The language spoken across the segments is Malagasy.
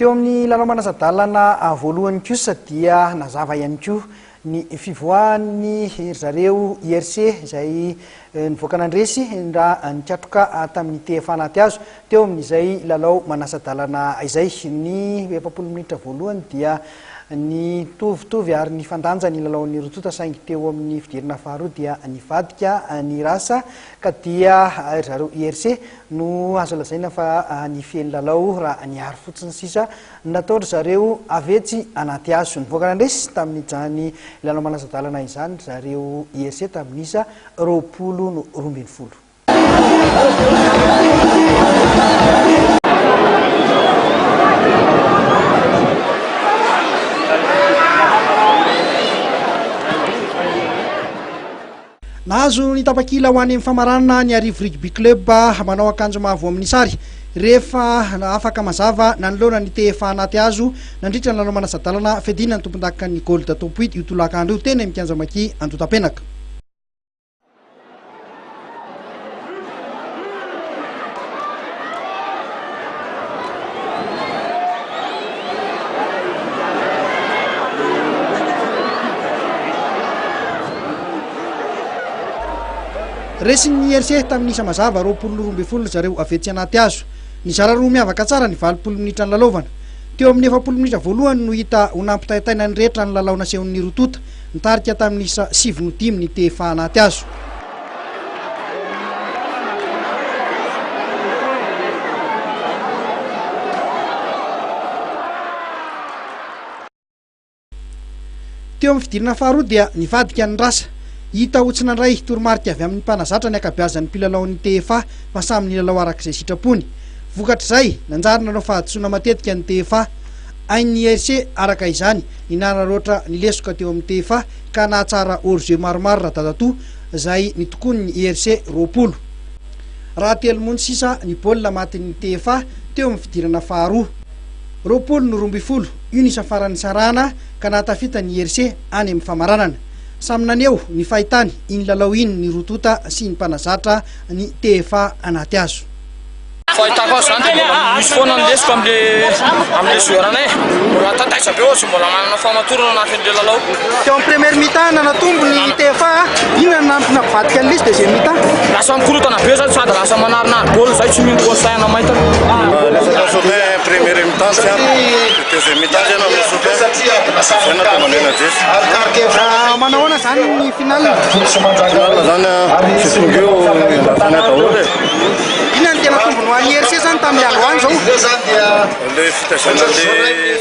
Teo amin'ny lalao manasa-dalana voalohany kosa dia nazava ihany koa ny fivoahan'ny ry zareo IRC izay nivoaka nandresy raha nikatroka tamin'ny TFA anaty hazo teo amin'izay lalao manasa-dalana izay. Ny 40 minitra voalohany dia nitovitovy ary nifandanja ny lalaon'ny roa tonta saingy teo amin'ny fidirana faharoa dia nivadika ny rasa ka dia ry zareo IRC no azo lazaina fa nifehy ny lalao raha niaro fotsiny sisa nataon-dry zareo avy etsy anaty hazo. Nivoaka nandresy tamin'izany lalao manasa-dalana izany ry zareo IRC tamin'ny isa 20 no 12. Nahazo ny tapakila ho any amin'ny famaranana ny Arivo Rugby Club manao akanjo mavo amin'ny sary rehefa afaka mazava nanoloana ny TFA anaty hazo nandritra ny lalao manasa-dalana fiadiana ny tompondakan'ny Gold Top Huit io tolakandro io teny amin'ny kianja Maki Andotapenaka. Resin'ny IRC tamin'ny isa mazava 22 ry zareo avy etsy anaty hazo. Nizara roa miavaka tsara ny 80 minitra nilalaovana. Teo amin'ny 40 minitra voalohany no hita ho nampitaintaina ny rehetra ny lalao nasehon'ny roa tonta, nitarika tamin'ny isa 9 no 5 ny TFA anaty hazo. Teo amin'ny fidirana faharoa dia nivadika ny rasa. Hita ho tsy nandray toromarika avy amin'ny mpanazatra ny ankabeazan'ny mpilalaon'ny TFA fa samy nilalao araka izay sitrapony. Vokatr'izay, nanjary nanao fahadisoana matetika ny TFA. Hain'ny IRC, araka izany, ny nanararaotra ny lesoka teo amin'ny TFA ka nahatsara hors-jeu maromaro Radadatoa izay nitokonin'ny IRC 20. Raha telo monja sisa ny baolina matin'ny TFA teo amin'ny fidirana faharoa. 20 no 12, io ny isa farany nisarahana ka nahatafita ny IRC any amin'ny famaranana. Samy naneho ny fahitany iny lalao iny ny roa tonta sy ny mpanazatra ny TFA anaty hazo. Fahitako azy zany dia mbola misy foana ny lesoka amle amle joueur anay. Mbola tataisa be ozy mbola manana famatorana anatin'le lalao. Teo amin'ny première mi-temps nanatombo ny TFA, inona no nampivadika an'ilay izy deuxième mi-temps? Lasa mikorotana be zany sady lasa manarinary baolina zay tsy mino conseil ana maita. Resaka soutien première mi-temps tsy ampy, deuxième mi-temps zay nanao soutien, zay nahatonga anay nandresy. Manao ahoana zany ny finale? Finale zany tsy tonga eo iandrasana daholo e. Inona no tena tombony ho an'ny IRC zany tamin'ny androany zao? Le fitaizana le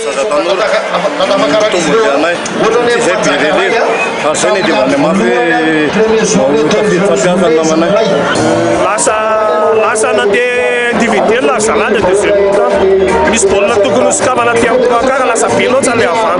zaza tanora no tombony ho anay satria zay be relève ary zay ny iadiavana mafy hoe mba ho tafiditra mpiasa ny namanay. Lasa lasa nandeha individuel ry zalahy le deuxième mi-temps. Misy baolina tokony ho sokafana aty amin'ny trois quart lasa be loatra le avant.